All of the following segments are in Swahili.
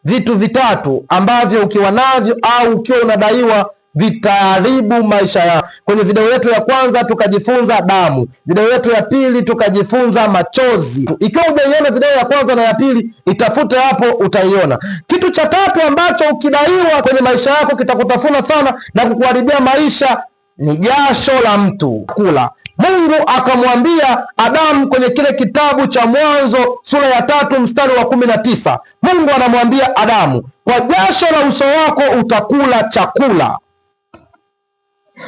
Vitu vitatu ambavyo ukiwa navyo au ukiwa unadaiwa vitaharibu maisha yako. Kwenye video yetu ya kwanza tukajifunza damu, video yetu ya pili tukajifunza machozi. Ikiwa hujaiona video ya kwanza na ya pili, itafute hapo, utaiona. Kitu cha tatu ambacho ukidaiwa kwenye maisha yako kitakutafuna sana na kukuharibia maisha ni jasho la mtu kula. Mungu akamwambia Adamu kwenye kile kitabu cha Mwanzo sura ya 3 mstari wa 19, Mungu anamwambia Adamu, kwa jasho la uso wako utakula chakula.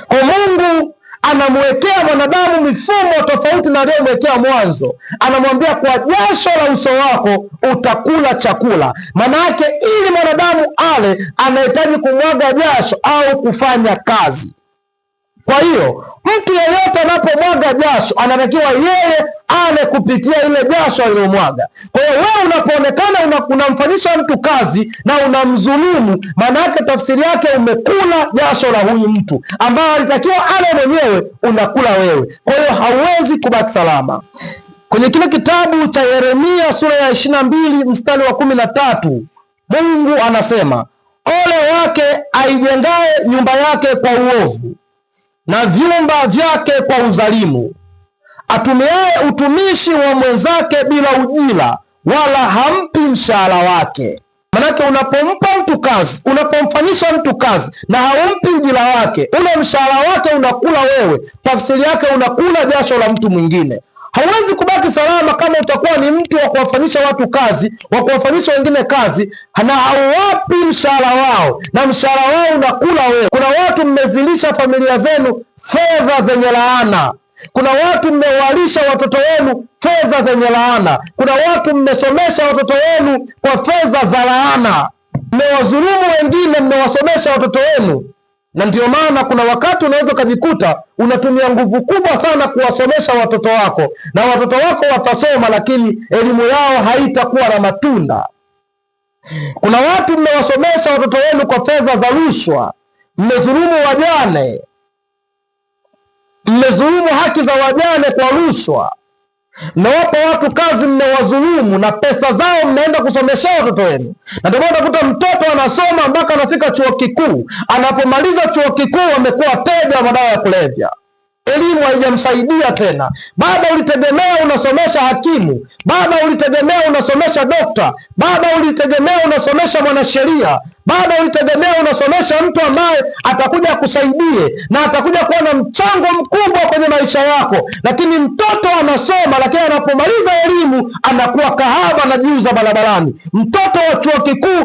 Kwa Mungu anamwekea mwanadamu mifumo tofauti na aliyomwekea mwanzo. Anamwambia kwa jasho la uso wako utakula chakula. Maana yake ili mwanadamu ale anahitaji kumwaga jasho au kufanya kazi. Kwa hiyo mtu yeyote anapomwaga jasho anatakiwa yeye ale kupitia ile jasho alilomwaga. Kwa hiyo wewe unapoonekana unamfanyisha mtu kazi na unamdhulumu, maana yake tafsiri yake umekula jasho la huyu mtu ambaye alitakiwa ale mwenyewe, unakula wewe. Kwa hiyo hauwezi kubaki salama. Kwenye kile kitabu cha Yeremia sura ya 22 mstari wa 13, Mungu anasema, ole wake aijengaye nyumba yake kwa uovu na vyumba vyake kwa udhalimu, atumiaye utumishi wa mwenzake bila ujira, wala hampi mshahara wake. Manake unapompa mtu kazi, unapomfanyisha mtu kazi na haumpi ujira wake, ule mshahara wake unakula wewe, tafsiri yake unakula jasho la mtu mwingine. Hauwezi kubaki salama kama utakuwa ni mtu wa kuwafanyisha watu kazi, wa kuwafanyisha wengine kazi na hauwapi mshahara wao, na mshahara wao unakula wewe. Kuna watu mmezilisha familia zenu fedha zenye laana. Kuna watu mmewalisha watoto wenu fedha zenye laana. Kuna watu mmesomesha watoto wenu kwa fedha za laana. Mmewadhulumu wengine, mmewasomesha watoto wenu. Na ndio maana kuna wakati unaweza ukajikuta unatumia nguvu kubwa sana kuwasomesha watoto wako, na watoto wako watasoma, lakini elimu yao haitakuwa na matunda. Kuna watu mmewasomesha watoto wenu kwa fedha za rushwa, mmedhulumu wajane, mmedhulumu haki za wajane kwa rushwa, mmewapa watu kazi, mmewadhulumu na pesa zao mnaenda kusomesha watoto wenu. Na ndio maana utakuta mtoto anasoma mpaka anafika chuo kikuu, anapomaliza chuo kikuu amekuwa teja wa madawa ya kulevya. Elimu haijamsaidia tena. Baba ulitegemea unasomesha hakimu, baba ulitegemea unasomesha dokta, baba ulitegemea unasomesha mwanasheria, baba ulitegemea unasomesha mtu ambaye atakuja kusaidie na atakuja kuwa na mchango mkubwa kwenye maisha yako. Lakini mtoto anasoma, lakini anapomaliza elimu anakuwa kahaba, anajiuza barabarani. Mtoto wa chuo kikuu